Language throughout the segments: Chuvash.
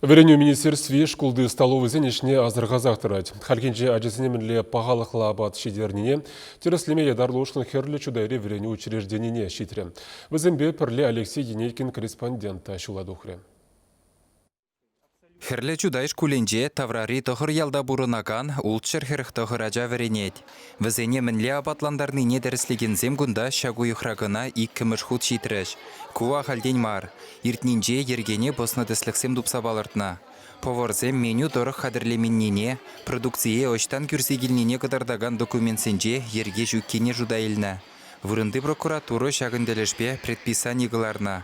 Вӗренӳ министерстви шкулти столовӑйсен ӗҫне асӑрхасах тӑрать. Хальхинче ачасене мӗнле пахалӑхлӑ апат ҫитернине тӗрӗслеме ятарлӑ ушкӑн Хӗрлӗ Чутайри вӗренӳ учрежденине ҫитрӗ. Вӗсемпе пӗрле Алексей Енейкин корреспондент та ҫула тухрӗ. Хӗрлӗ Чутай шкулӗнче таврари тӑхӑр ялта пурӑнакан 649 ача вӗренет. Вӗсене мӗнле апатлантарнине тӗрӗслекенсем кунта ҫак уйӑхра кӑна иккӗмӗш хут ҫитрӗҫ. Ку ахальтен мар. Иртнинче йӗркене пӑснӑ тӗслӗхсем тупса палӑртнӑ. Поварсем меню тӑрӑх хатӗрлеменнине, продукцие ӑҫтан кӳрсе килнине кӑтартакан документсенче йӗрке ҫуккине шута илнӗ. Вырӑнти прокуратура ҫакӑн тӗлӗшпе предписани кӑларнӑ.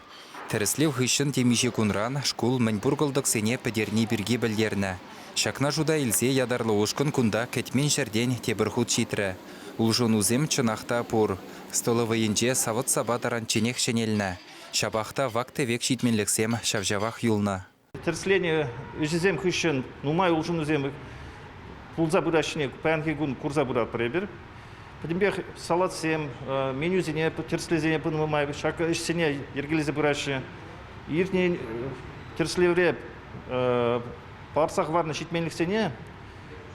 Тӗрӗслев хыҫҫӑн темиҫе кунран шкул мӗнпур кӑлтӑксене пӗтерни пирки пӗлтернӗ. Ҫакна шута илсе ятарлӑ ушкӑн кунта кӗтмен ҫӗртен тепӗр хут ҫитрӗ. Улшӑнусем чӑнах та пур. Столовӑйӗнче савӑт-сапа таранчченех ҫӗнелнӗ. Ҫапах та вак-тӗвек ҫитменлӗхсем ҫав-ҫавах юлнӑ. Тӗрӗсленӗ ӗҫӗсем хыҫҫӑн нумай улшӑнусем пулса пыраҫҫӗ паянхи кун курса пыратпӑр эпир. Пӗтӗмпех салатсем, менюсене тӗрӗслесе пынӑ май ҫак ӗҫсене йӗркелесе пыраҫҫӗ. Иртнӗ тӗрӗслевре палӑртса хӑварнӑ ҫитменлӗхсене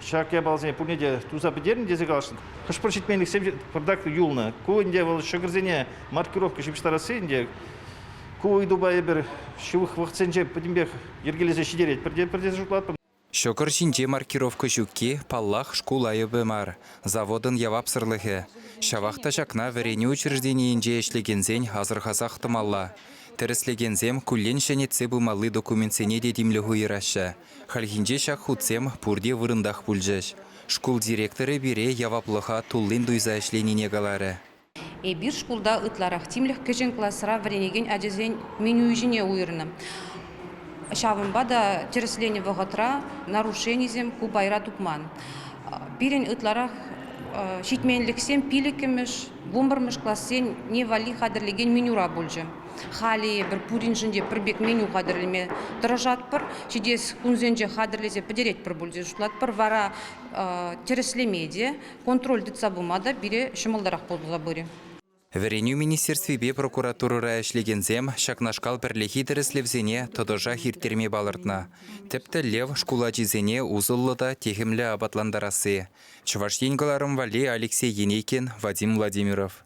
ҫак япаласене пурне те туса пӗтернӗ тесе каласшӑн. Хӑш-пӗр ҫитменлӗхсем пӑртак юлнӑ. Ку ӗнтӗ вӑл ҫӑкӑрсене маркировка ҫыпӑҫтарасси ӗнтӗ. Ку ыйтупа эпир ҫывӑх вӑхӑтсенче пӗтӗмпех йӗркелесе ҫитеретпӗр те пӗр тесе шутлатпӑр. Ҫӑкӑр ҫинче маркировка ҫукки, паллах, шкул айӑпӗ мар, заводӑн явапсӑрлӑхӗ. Ҫавах та ҫакна вӗренӳ учрежденийӗнче ӗҫлекенсен асӑрхасах тӑмалла. Тӗрӗслекенсем куллен ҫӗнетсе пымалли документсене те тимлӗх уйӑраҫҫӗ. Хальхинче ҫак хутсем пурте вырӑнтах пулчӗҫ. Шкул директорӗ пире яваплӑха туллин туйса ӗҫленине каларӗ. Эпир шкулта ытларах тимлӗх кӗҫӗн класра вӗренекен ачасен меню ҫине уйӑрнӑ. Ҫавӑнпа та тӗрӗсленӗ вӑхӑтра нарушенисем ку пайра тупман. Пирӗн ытларах ҫитменлӗхсем пилӗккӗмӗш, вунпӗрмӗш классене валли хатӗрлекен менюра пулчӗ. Халӗ эпир пуриншӗн те пӗр пек меню хатӗрлеме тӑрӑшатпӑр. Ҫитес кунсенче хатӗрлесе пӗтеретпӗр пуль тесе шутлатпӑр. Вара тӗрӗслеме те, контроль тытса пыма та пире ҫӑмӑлтарах пулса пырӗ. Вӗренӳ министерствипе прокуратурӑра ӗҫлекенсем ҫакнашкал пӗрлехи тӗрӗслевсене тӑтӑшах ирттерме палӑртнӑ. Тӗп тӗллев шкул ачисене усӑллӑ та техӗмлӗ апатлантарасси. Чӑваш Ен кӑларӑм валли Алексей Енейкин, Вадим Владимиров.